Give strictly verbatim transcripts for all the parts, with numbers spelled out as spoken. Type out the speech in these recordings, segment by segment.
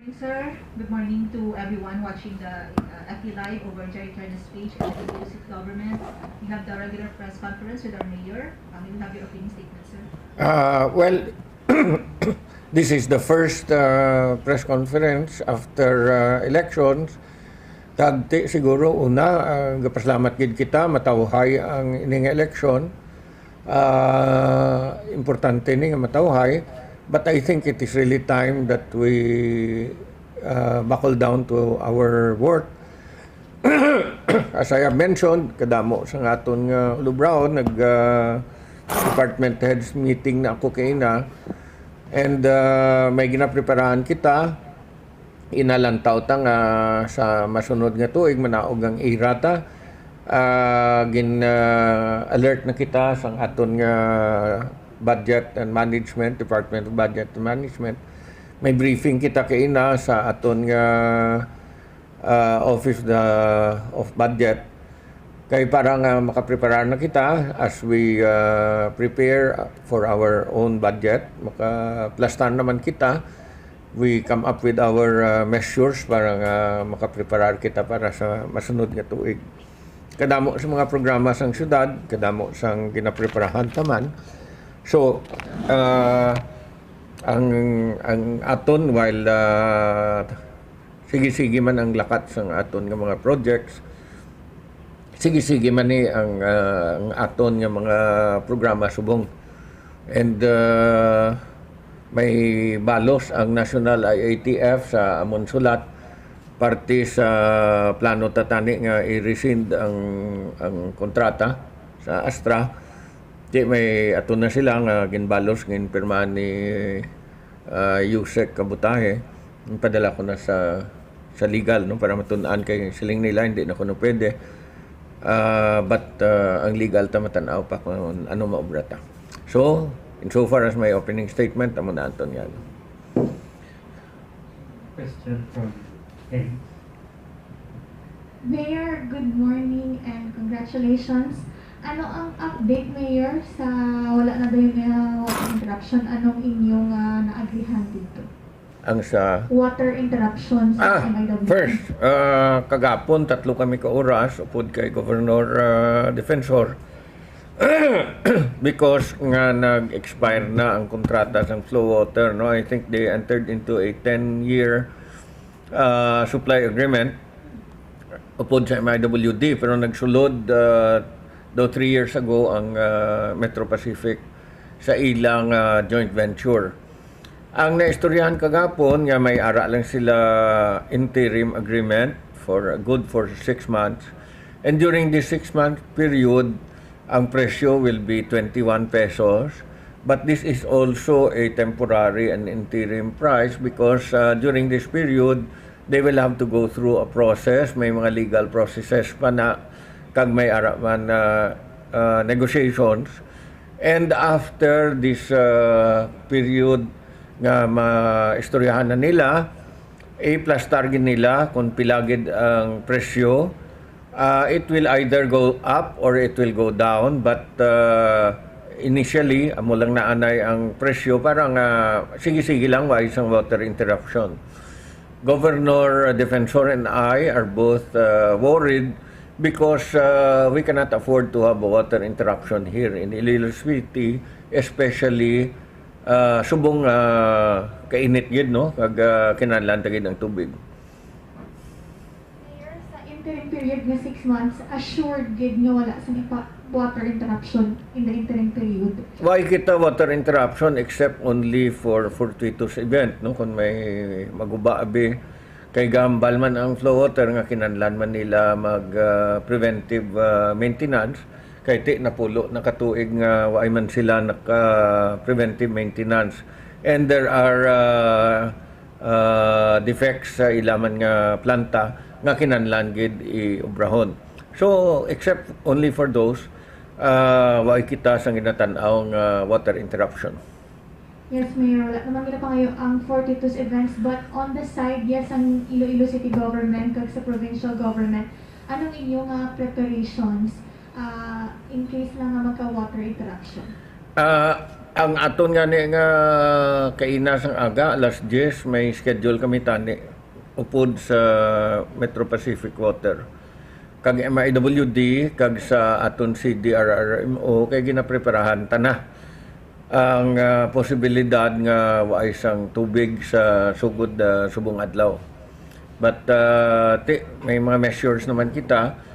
Sir, good morning to everyone watching the uh, F T Live over Jerry Trinas page and the City Government. We have the regular press conference with our mayor. Um, you have your opening statement, sir. Uh, well, this is the first uh, press conference after uh, elections. Kag ti, siguro una, uh, gapasalamat gid kita, matawhay ang ining election. Uh, importante ni nga matawhay, but I think it is really time that we uh, buckle down to our work. As I have mentioned, kadamo sa nga aton nga ulubraon, nag uh, department heads meeting na ako kaina, and uh, may ginapreparahan kita. Inalantaw ta nga sa masunod nga tuig manaog ang ira ta. Ah, gin ah, alert na kita sa aton nga budget and management, Department of Budget and Management. May briefing kita kaina sa aton nga ah, Office of the, of Budget. Kay para nga makapreparar na kita as we uh, prepare for our own budget, makaplastar naman kita. We come up with our uh, measures para nga makapreparar kita para sa masunod nga tuig. Kadamo sa mga programa sang syudad, kadamo sang ginapreparahan taman. So, uh, ang ang aton, while uh, sige-sige man ang lakat sang aton nga mga projects, sige-sige man ni ang, ah, ang aton nga mga programa subong. And ah, may balos ang National I A T F sa amon sulat, parte sa plano ta tani nga i-rescind ang ang kontrata sa Astra. Di may ato na sila nga ginbalos, ginpirmahan ni ah, Yusek Kabutahe, padala ko na sa sa legal, no, para matun-an, kay siling nila hindi na kuno pwede. Ah, but ah, ang legal ta matan-aw pa kung ano maobra ta. So, in so far as my opening statement, amo na anton nga ano. Question from Ken. Mayor, good morning and congratulations. Ano ang update, Mayor, sa wala na dayon nga water interruption? Anong inyong ah, naagrihan dito? Ang sa Water interruption sa Ah, M I W. first, ah, kagapon tatlo kami ka oras upod kay Governor ah, Defensor because nga nag-expire na ang kontrata sa Flow Water, no? I think they entered into a ten-year ah, supply agreement upod sa M I W D, pero nagsulod ah, daw three years ago ang ah, Metro Pacific sa ilang ah, joint venture. Ang naistoryahan kagapon nga may ara lang sila interim agreement for good for six months. And during this six month period, ang presyo will be twenty-one pesos. But this is also a temporary and interim price because uh, during this period, they will have to go through a process. May mga legal processes pa na kag may ara man uh, uh, negotiations. And after this uh, period nga maistoryahan na nila, iplastar gid nila kung pila gid ang presyo. Uh, it will either go up or it will go down, but uh, initially amo lang naanay ang presyo para nga sige-sige lang, wa isang water interruption. Governor Defensor and I are both uh, worried because uh, we cannot afford to have a water interruption here in Iloilo City, especially uh, subong uh, kainit gid, no, kag uh, kinahanglan ta gid ang tubig. Mayor, sa interim period nga six months, assured gid nga wala sa ipa water interruption in the interim period. Why kita water interruption except only for fortuitous event, no? Kung may maguba abi, kay gahambal man ang Flow Water nga kinahanglan man nila mag uh, preventive uh, maintenance, kay ti napulo na katuig nga waay man sila naka preventive maintenance, and there are uh, uh, defects sa ila man nga planta nga kinahanglan gid iobrahon. So, except only for those, uh, wa kita sang ginatan-aw nga water interruption. Yes, Mayor. Wala naman gina pangayo ang fortuitous events, but on the side, yes, ang Iloilo City Government kag sa provincial government, anong inyo nga preparations uh, in case lang nga magka water interruption? Ah, Ang aton gani nga kaina sang aga, alas diyes, may schedule kami tani upod sa Metro Pacific Water. Kag M I W D, kag sa aton C D R R M O, kay ginapreparahan ta na ang, ah, posibilidad nga waay sang tubig sa sugod, ah, subong adlaw. But, ah, ti, may mga measures naman kita.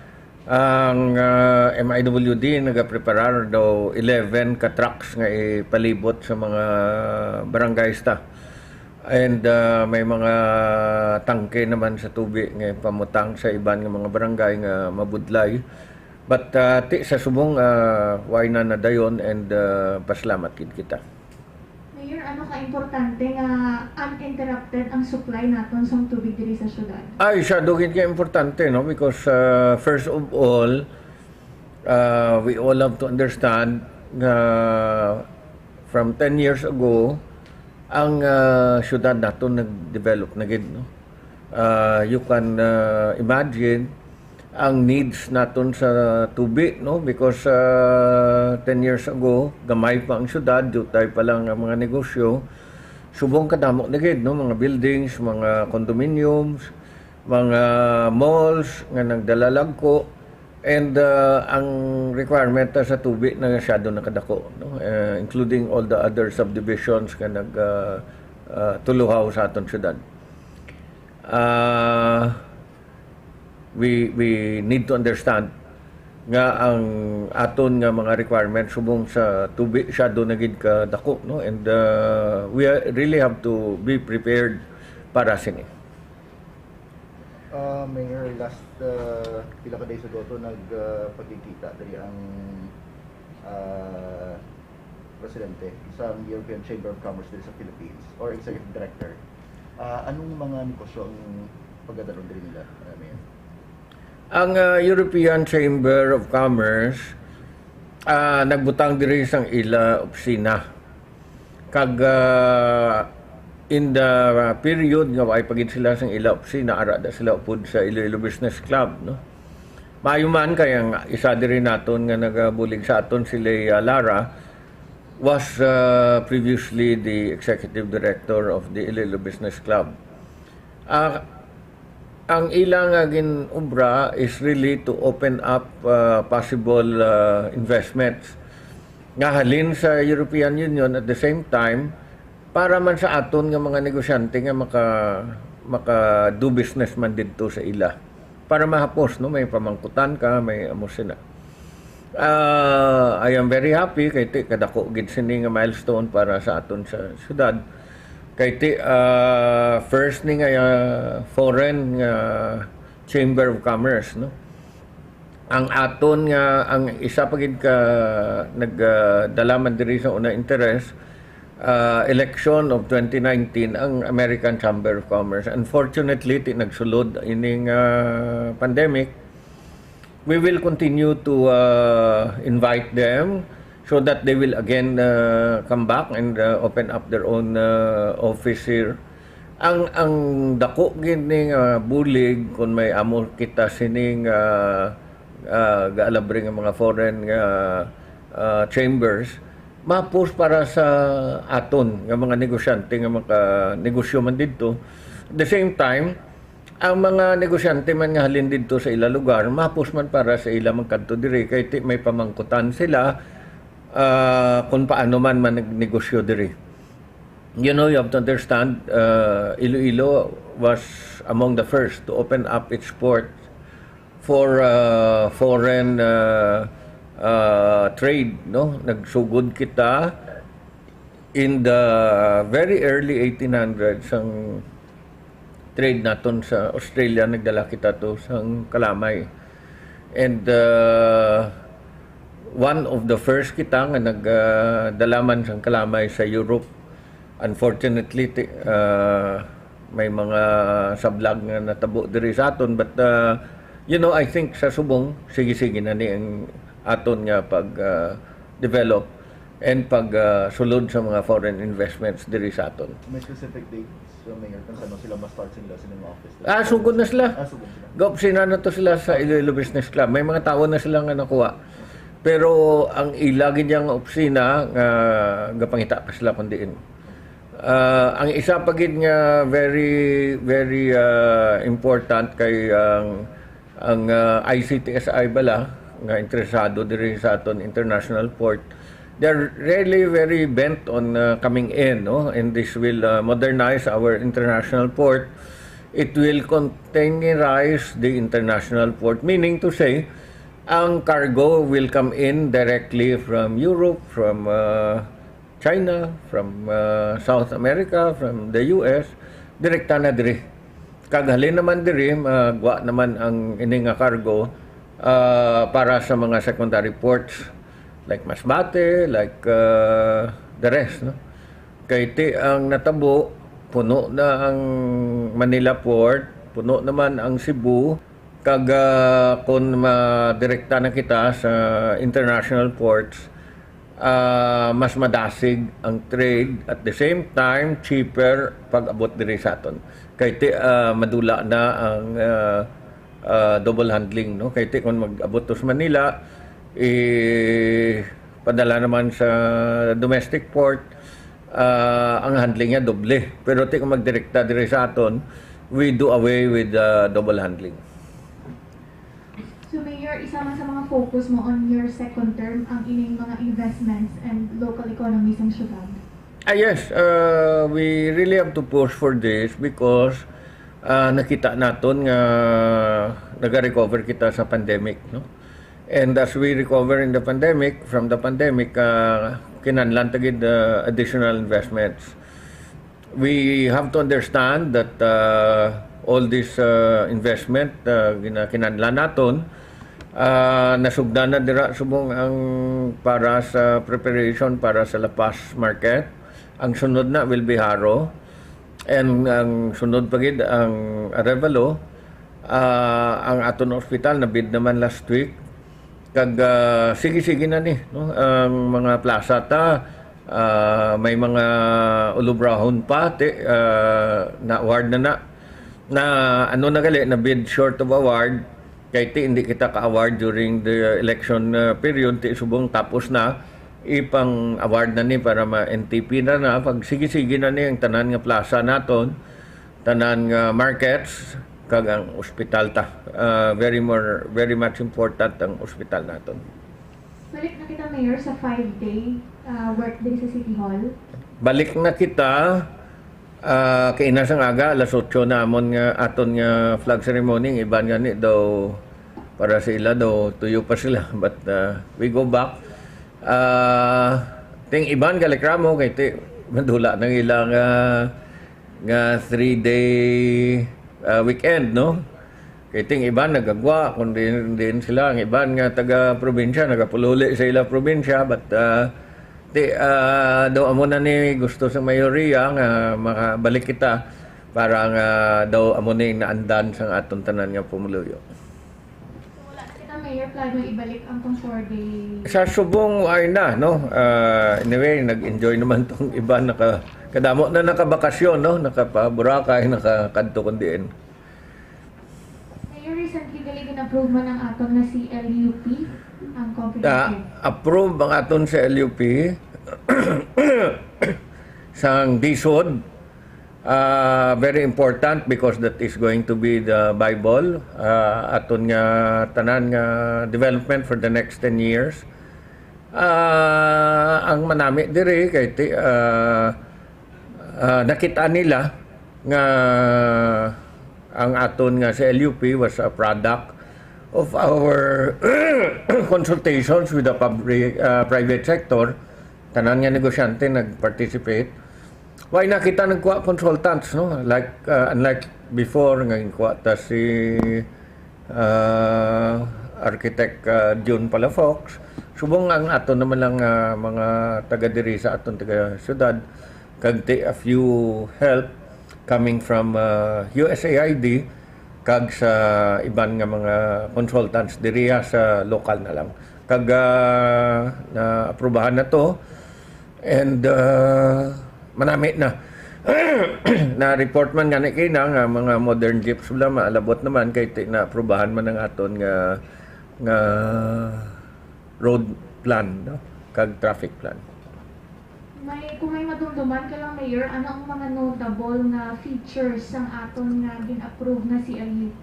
Ang, ah, M I W D nagapreparar daw eleven ka trucks nga ipalibot sa mga barangays ta. And, ah, may mga tangke naman sa tubi nga ipamutang sa iban nga mga barangay nga mabudlay. But, ah, ti sa subong, ah, way na nadayon and, ah, pasalamat gid kita. Mayor, ano ka importante nga uninterrupted ang supply naton sang tubig diri sa syudad? Ay, siya dugid ka importante, no? Because, ah, first of all, ah, we all have to understand nga from ten years ago, ang, ah, syudad naton nag-develop na gid, no? Ah, you can, ah, imagine ang needs naton sa tubi, no? Because, ah, ten years ago, gamay pa ang syudad, diutay pa lang ang mga negosyo. Subong kadamo na gid, no? Mga buildings, mga condominiums, mga malls nga nagdala lagko. And, ah, ang requirement ta sa tubi na masyado na kadako, no? Ah, including all the other subdivisions nga nag, ah, ah, tuluhaw sa aton syudad. Ah, we, we need to understand nga ang aton nga mga requirements subong sa tubi masyado na gid kadako, no? And, ah, we are, really have to be prepared para sini. Ah, Mayor, last, ah, pila ka days ago to, nag, ah, pagkikita diri ang, ah, presidente sa European Chamber of Commerce diri sa Philippines, or executive director. Ah, anong mga negosyo ang pagdadalon diri nila, ah, Mayor? Ang, ah, European Chamber of Commerce, ah, nagbutang diri sang ila opisina. Kag, ah, in the period nga waay pa gid sila sang ila opisina, ara da sila upod sa Iloilo Business Club, no? Maayo man kay ang isa diri naton nga nagabulig sa aton, si Lea Lara, was, ah, previously the executive director of the Iloilo Business Club. Ah, ang ila nga gin-obra is really to open up, ah, possible, ah, investments nga halin sa European Union, at the same time, para man sa aton nga mga negosyante nga maka, maka-do business man didto sa ila. Para mahapos, no, may pamangkutan ka, may amo sina. Ah, I am very happy kay ti kadako gid sini nga milestone para sa aton sa syudad. Kay ti, ah, first ni nga, ah, foreign nga Chamber of Commerce, no? Ang aton nga, ang isa pa gid ka nag, ah, dala man diri sa una interes, ah, election of twenty nineteen ang American Chamber of Commerce. Unfortunately, ti nagsulod ining, ah, pandemic. We will continue to, ah, invite them so that they will again, ah, come back and, ah, open up their own, ah, office here. Ang, ang dako gid ni nga bulig kung may amo kita sining, ah, ah, gaalabre nga mga foreign nga, ah, chambers, mapos para sa aton nga mga negosyante nga maka-negosyo man didto. At the same time, ang mga negosyante man nga halin didto sa ila lugar, mapos man para sa ila magkadto diri, kay ti may pamangkutan sila, ah, kung paano man magnegosyo diri. You know, you have to understand, uh, Iloilo was among the first to open up its port for, uh, foreign, uh, uh, trade, no? Nagsugod kita in the very early eighteen hundreds, ang trade naton sa Australia, nagdala kita to sang kalamay. And, uh, one of the first kita nga nag, uh, dala man sang kalamay sa Europe. Unfortunately, ti-, uh, may mga sablag nga natabo diri sa aton, but, uh, you know, I think sa subong, sige-sige na ni ang aton nga pag, uh, develop and pag, uh, sulod sa mga foreign investments diri sa aton. May specific dates, uh, Mayor, kung saan sila ma-start sila sa mga office? Ah, sugod na sila. Ah, sugod sila. Gaopisina na to sila sa Iloilo Business Club. May mga tawo na sila nga nakuha. Pero ang ila gid yang opisina nga gapangita pa sila kun diin. Ah, ang isa pa gid nga very, very, ah, important kay ang, ang, ah, I C T S I bala nga interesado diri sa aton international port. They're really very bent on, ah, coming in, no? And this will, ah, modernize our international port. It will containerize the international port, meaning to say, ang cargo will come in directly from Europe, from, ah, China, from, ah, South America, from the U S, direkta na diri. Kag halin naman diri, magwa naman ang ini nga cargo, ah, para sa mga secondary ports like Masbate, like, ah, the rest, no? Kay ti ang natabo, puno na ang Manila Port, puno naman ang Cebu, kag, ah, kung madirekta na kita sa international ports, ah, mas madasig ang trade, at the same time, cheaper pag-abot diri sa aton. Kay ti, ah, madula na ang, ah, ah, double handling, no? Kay ti kung mag-abot to sa Manila, eh, padala naman sa domestic port, ah, ang handling niya doble. Pero ti kung magdirekta diri sa aton, we do away with, ah, double handling. So Mayor, isa man sa mga focus mo on your second term ang ining mga investments and local economy sang syudad. Ah, yes, uh, we really have to push for this because, ah, nakita naton nga nag-recover kita sa pandemic, no? And as we recover in the pandemic, from the pandemic, ah, kinahanglan ta gid, ah, additional investments. We have to understand that, ah, all this, ah, investment, ah, gina-, kinahanglan naton, ah, nasugdan na dira subong ang para sa preparation para sa La Paz market. Ang sunod na will be Jaro. And ang sunod pa gid ang Arevalo. Ah, ang aton ospital na-bid naman last week. Kag, ah, sige-sige na ni, no? Ang mga plaza ta, ah, may mga ulubrahon pa, ti, ah, na-award na na. Na ano na gali, na-bid short of award. Kay ti hindi kita ka-award during the election, ah, period, ti subong tapos na, ipang-award na ni para ma-N T P na na. Pag sige-sige na ni ang tanan nga plaza naton, tanan nga markets, kag ang ospital ta. Ah, very more, very much important ang ospital naton. Balik na kita, Mayor, sa five-day, ah, workday sa City Hall. Balik na kita, ah, kaina sang aga, alas otso na amon nga aton nga flag ceremony. Ang iban gani daw, para sa ila daw tuyo pa sila. But, ah, we go back. Ah, ting iban gareklamo kay ti madula nang ila nga, nga three-day, ah, weekend, no? Kay ting iban nagagwa, kung diin, diin sila, ang iban nga taga-probinsya, nagapululi sa ila probinsya, but, ah, ti, ah, daw amo na ni gusto sa mayoriya nga makabalik kita para nga daw amo ni naandan sang aton tanan nga pumuluyo. So wala na kita, Mayor, plano ibalik ang pang four-day. Sa subong ay na, no? Ah, anyway, nag-enjoy naman tong iban, naka, kadamo na nakabakasyon, no? Nakapaboracay, nakakadto kun diin. Mayor, recently gali gin-approve man ang aton nga C L U P, ang comprehensive. Na-approve ang aton C L U P sang DSUD. Ah, very important because that is going to be the Bible, ah, aton nga tanan nga development for the next ten years. Ah, ang manami diri kay ti-, ah, ah, nakita nila nga ang aton nga C L U P was a product of our consultations with the public, ah, private sector. Tanan nga negosyante nag-participate. Why na kita nagkuha consultants, no? Like, ah, unlike before nga ginkuha ta si, ah, Architect, ah, Jun Palafox, subong ang aton naman lang, ah, mga taga diri sa aton taga syudad, kag ti-, a few help coming from, ah, U S A I D kag sa iban nga mga consultants diriya sa lokal na lang. Kag, ah, naaprubahan na to. And, ah, manami na. Na-report man gani kay na nga mga modern jeeps wala maalabot naman kay ti-, naaprubahan man ang aton nga, nga road plan, no? Kag traffic plan. May, kung may madumduman ka lang, Mayor, ano ang mga notable nga features sang aton nga gin-approve nga C L U P?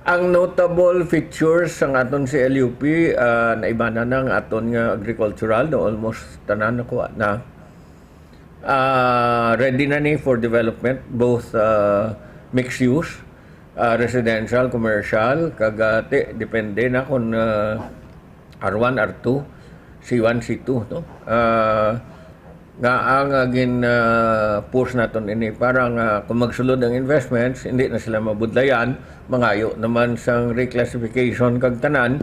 Ang notable features sang aton C L U P, ah, naibanan na ang aton nga agricultural, no? Almost tanan nakuha na. Ah, ready na ni for development, both, ah, mixed use, ah, residential, commercial, kag, ah, ti-, depende na kung, ah, R one, R two, C one, C two, no? Ah, nga ang, ah, gin, ah, push naton ini para nga kung magsulod ang investments, hindi na sila mabudlayan, mangayo naman sang reclassification kag tanan.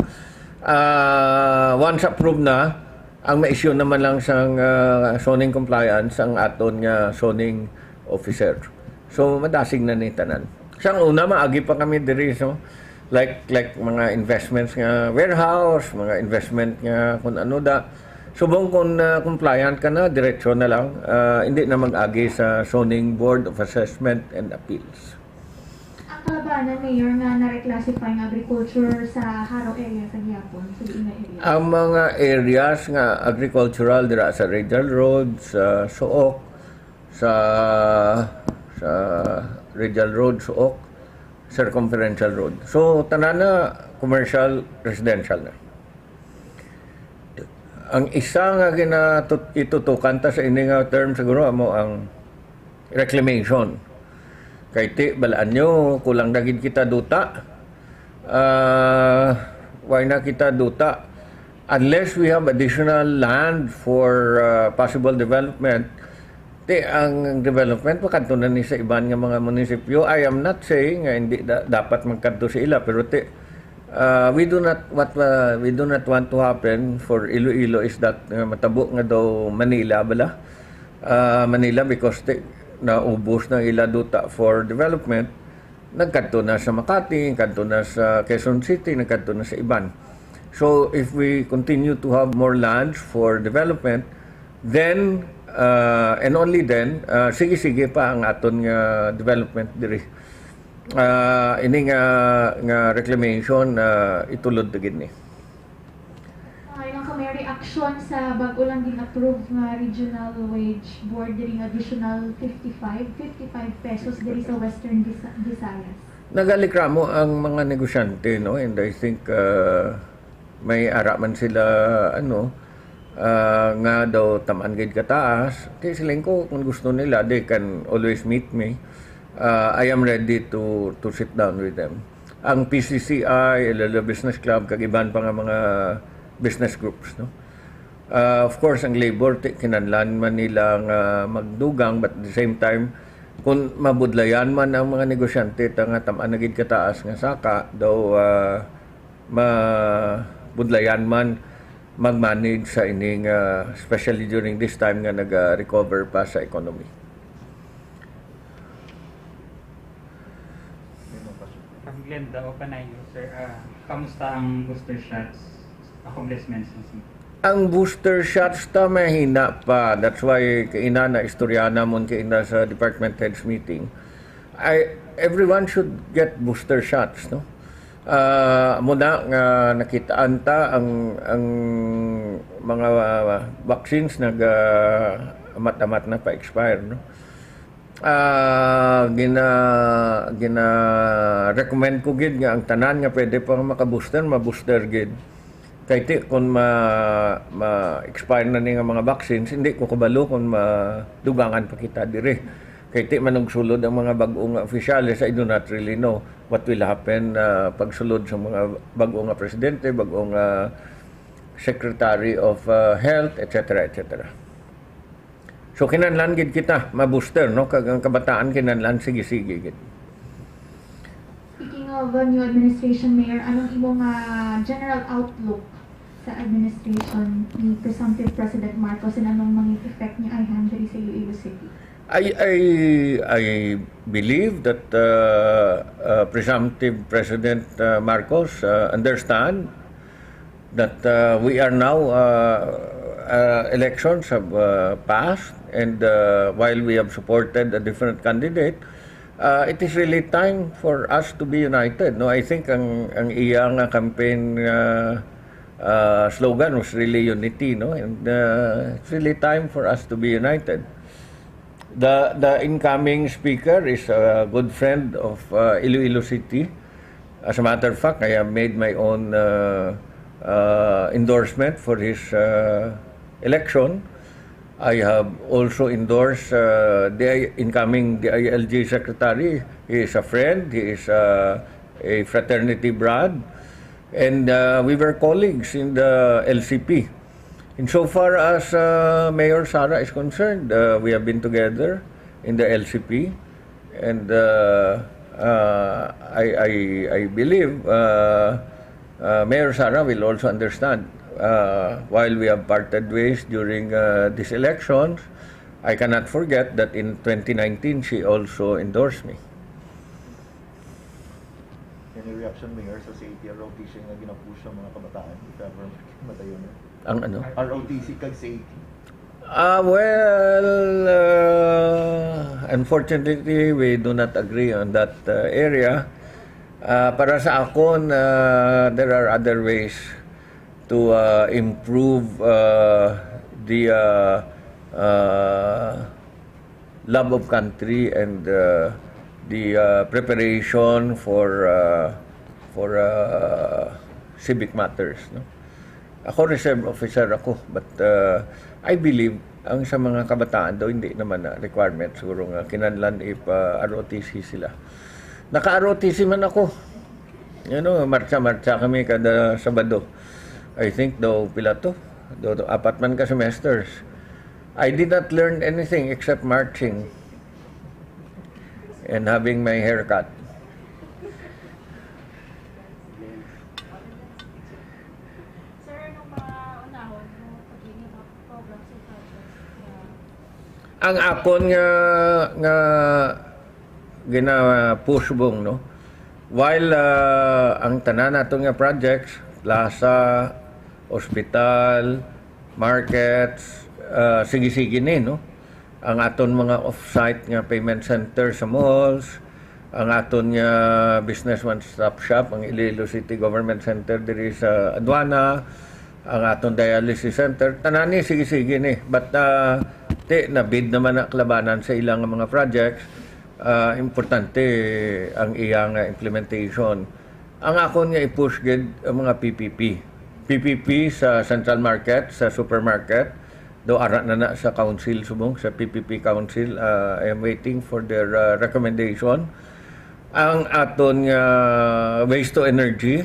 Ah, once approved na, ang ma-issue naman lang sang, ah, zoning compliance ang aton nga zoning officer. So, madasig na ni tanan. Sang una, maagi pa kami diri, so, like, like mga investments nga warehouse, mga investment nga kung ano da. Subong kung, ah, compliant ka na, diretso na lang. Ah, hindi na mag-agi sa Zoning Board of Assessment and Appeals. Ang Kalabanan, Mayor, nga na-reclassify nga agriculture sa Jaro area sa gihapon, sa diin nga area? Ang mga areas nga agricultural dira sa Rizal Road, sa Suok, sa, sa Rizal Road, Suok, Circumferential Road. So, tanan na commercial, residential na. Ang isa nga ginatut-, itutukan ta sa ini nga term siguro amo ang reclamation. Kay ti, balaan nyo, kulang na gid kita duta. Ah, why na kita duta? Unless we have additional land for, ah, possible development, ti, ang development makadto na ni sa iban nga mga munisipyo. I am not saying nga hindi da-, dapat magkadto sa ila, pero ti, ah, we do not what, ah, we do not want to happen for Iloilo is that, ah, matabo nga daw Manila bala. Ah, Manila, because ti, naubos na ila duta for development, nagkadto na sa Makati, nagkadto na sa Quezon City, nagkadto na sa iban. So, if we continue to have more lands for development, then, uh, and only then, uh, sige-sige pa ang aton nga development diri. Uh, ini nga, nga reclamation, uh, itulod na gid ni. Ah, ilang ka may reaksyon sa bago lang gin-approve nga regional wage board diri nga additional fifty-five, fifty-five pesos diri sa Western Visa-, Visayas? Nagalikramo ang mga negosyante, no? And I think, uh, may ara man sila, ano, ah, nga daw taman gid kataas. Ti siling ko, kung gusto nila, they can always meet me. Ah, I am ready to, to sit down with them. Ang P C C I, Iloilo Business Club, kag iban pa nga mga business groups, no? Ah, of course, ang labor, ti, kinahanglan man nila nga magdugang, but at the same time, kung mabudlayan man ang mga negosyante ta nga tam-an na gid kataas nga saka, daw, ah, mabudlayan man mag-manage sa ining, ah, especially during this time nga naga-recover pa sa economy. Kang Glenda Ocanayo, sir, ah, kamusta ang booster shots accomplishments ng Singapore? Ang booster shots ta mahina pa. That's why kaina na istorya namon kaina sa department heads meeting. I, everyone should get booster shots, no? Ah, amo na nga nakitaan ta ang, ang mga vaccines nag, ah, amat-amat na pa-expire, no? Ah, gina-, gina-recommend ko gid nga ang tanan nga pwede pa maka-booster, ma-booster gid. Kay ti, kung ma-, ma-expire na ni nga mga vaccines, hindi ko kabalo kung madugangan pa kita diri. Kay ti, manugsulod ang mga bag-o nga opisyales, I do not really know what will happen, ah, pagsulod sa mga bag-o nga presidente, bag-o nga Secretary of, ah, Health, et cetera, et cetera. So, kinahanglan gid kita ma-booster, no? Kag ang kabataan kinahanglan sige-sige gid. Speaking of a new administration, Mayor, anong imong, ah, general outlook sa administration ni presumptive President Marcos, and anong mga effect niya ay handle sa Iloilo City? I, I, I believe that, uh, uh, presumptive President, uh, Marcos, uh, understand that, uh, we are now, uh, uh, elections have, uh, passed, and, uh, while we have supported a different candidate, uh, it is really time for us to be united, no? I think ang, ang iya nga campaign, uh, uh, slogan was really unity, no? And uh, it's really time for us to be united. The the incoming speaker is a good friend of uh, Iloilo City. As a matter of fact, I have made my own uh, uh, endorsement for his uh, election. I have also endorsed uh, the incoming D I L G secretary. He is a friend. He is uh, a fraternity brad. And uh, we were colleagues in the L C P. Insofar as uh, Mayor Sara is concerned, uh, we have been together in the L C P. And uh, uh, I, I, I believe uh, uh, Mayor Sara will also understand. Uh, while we have parted ways during uh, these elections, I cannot forget that in twenty nineteen, she also endorsed me. Any reaction, Mayor, sa C A T R O T C nga ginapush sa mga kabataan, if ever madayon? Ang ano? R O T C kag C A T. Ah, well, uh, unfortunately, we do not agree on that uh, area. Uh, para sa akon, uh, there are other ways to uh, improve uh, the uh, uh, love of country and uh, the uh, preparation for uh, for uh, civic matters, no? Ako reserve officer ako, but uh, I believe ang sa mga kabataan daw hindi naman na requirement siguro nga kinahanglan ipa-R O T C sila. Naka-R O T C man ako. You know, marcha-marcha kami kada Sabado. I think daw pila to, daw, daw apat man ka semesters. I did not learn anything except marching and having my haircut. Sir, anong mga unahon mo pag-ini mga programs and projects nga Ang akon nga nga gina-push bong, no, while ah, ang tanan naton nga projects, plaza, ospital, markets, ah, sige-sige ni, no, ang aton mga off-site nga payment center sa malls, ang aton nga business one-stop shop, ang Iloilo City Government Center diri sa aduana, ang aton dialysis center, tanan ni sige-sige ni. But uh, ti nabid naman na kalabanan sa ilang mga projects. Ah, importante ang iyang ah, implementation. Ang akon nga i-push gid ang mga P P P. P P P sa central market, sa supermarket, do ara na na sa council subong sa P P P council. Ah, I am waiting for their ah, recommendation. Ang aton nga waste to energy,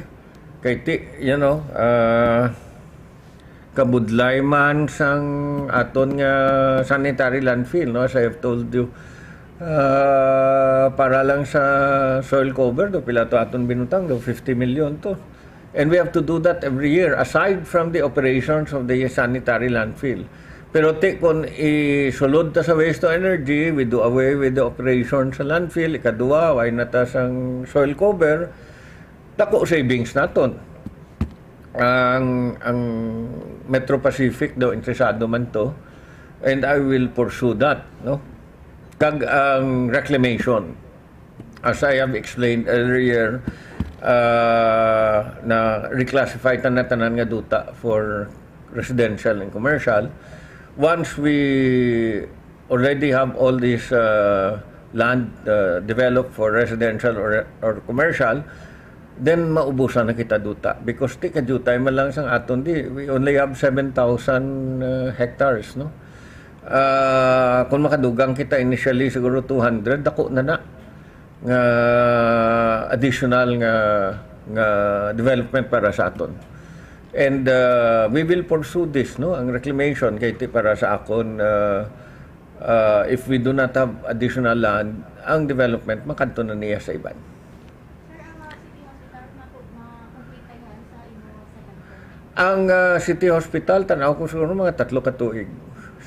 kay ti, you know, ah, kabudlay man sang aton nga sanitary landfill, no, as I have told you. Ah, para lang sa soil cover, do pila to aton binutang, do fifty million to. And we have to do that every year, aside from the operations of the sanitary landfill. Pero ti, kung isulod ta sa waste to energy, we do away with the operation sa landfill, ikadua, why na ta sang soil cover, dako savings naton. Ang, ang Metro Pacific daw interesado man to, and I will pursue that, no? Kag ang reclamation, as I have explained earlier, uh, na reclassify ta na tanan nga duta for residential and commercial. Once we already have all this uh, land uh, developed for residential or, or commercial, then maubusan na kita duta. Because ti kadiyutay man lang sang aton di, we only have seven thousand uh, hectares, no? Ah, kung makadugang kita initially siguro two hundred, dako na na nga additional nga nga development para sa aton. And uh, we will pursue this, no, ang reclamation kay ti para sa akon uh, uh, if we do not have additional land, ang development makadto na niya sa iban. Sir, ang mga city hospital na po makumplita nga sa imo sa Bangkok? Ang ah, city hospital, tanaw ko siguro mga tatlo ka tuig.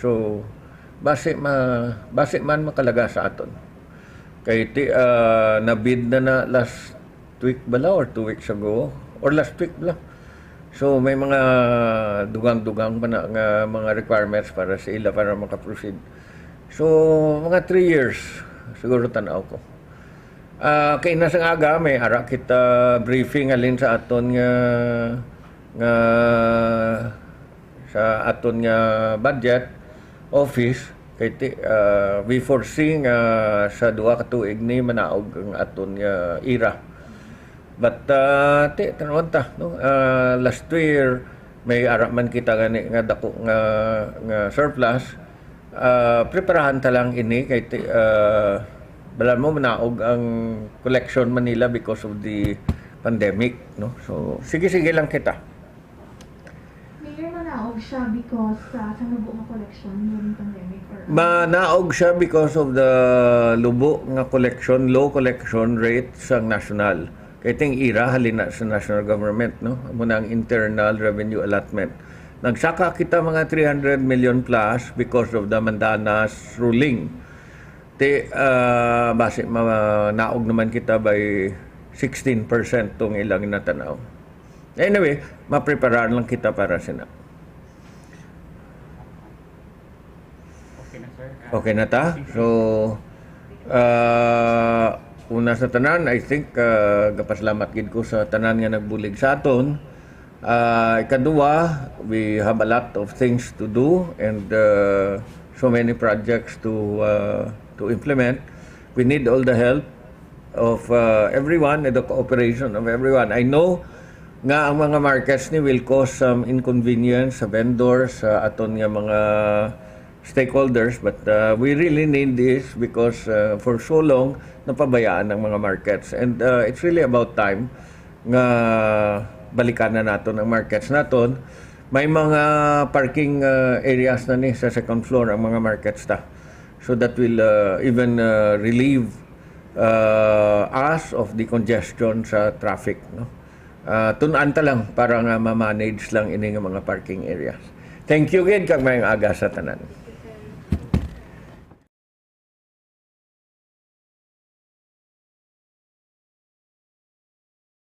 So, basi, ma, basi man makalaga sa aton. Kay ti, ah, nabid na na last week bala or two weeks ago or last week bala. So, may mga dugang-dugang pa na nga mga requirements para sa ila para makaproceed. So, mga three years siguro tanaw ko. Ah, kay na sa aga may ara kita briefing alin sa aton nga nga sa aton nga budget office, kay ti, ah, we foresee nga sa duha ka tuig ni manaog ang aton nga IRA. But, ah, ti, tanawon ta, no? Ah, last year, may ara man kita gani nga dako nga, nga surplus. Ah, preparahan ta lang ini kay ti, ah, balan mo manaog ang collection man nila because of the pandemic, no? So, sige-sige lang kita. Mayor, manaog siya because sa, sa nubo nga collection during pandemic or Manaog siya because of the lubo nga collection, low collection rate sa national. Kay ting IRA halin na sa national government, no? Amo na ang internal revenue allotment. Nagsaka kita mga three hundred million plus because of the Mandanas ruling. Ti, ah, basi manaog naman kita by sixteen percent tong ilang natanaw. Anyway, mapreparar lang kita para sina. Okay na, sir. Okay na ta? So, ah, una sa tanan, I think, ah, gapasalamat gid ko sa tanan nga nagbulig sa aton. Ah, ikadua, we have a lot of things to do and, ah, so many projects to, ah, to implement. We need all the help of, ah, everyone and the cooperation of everyone. I know nga ang mga markets ni will cause some inconvenience sa vendors, sa aton nga mga stakeholders, but, ah, we really need this because, ah, for so long napabayaan ang mga markets, and, ah, it's really about time nga balikan na naton ang markets naton. May mga parking, ah, areas na ni sa second floor ang mga markets ta, so that will, ah, even, ah, relieve, ah, us of the congestion sa traffic, no? Ah, tun-an ta lang para nga ma-manage lang ini nga mga parking areas. Thank you gid kag maayong aga sa tanan.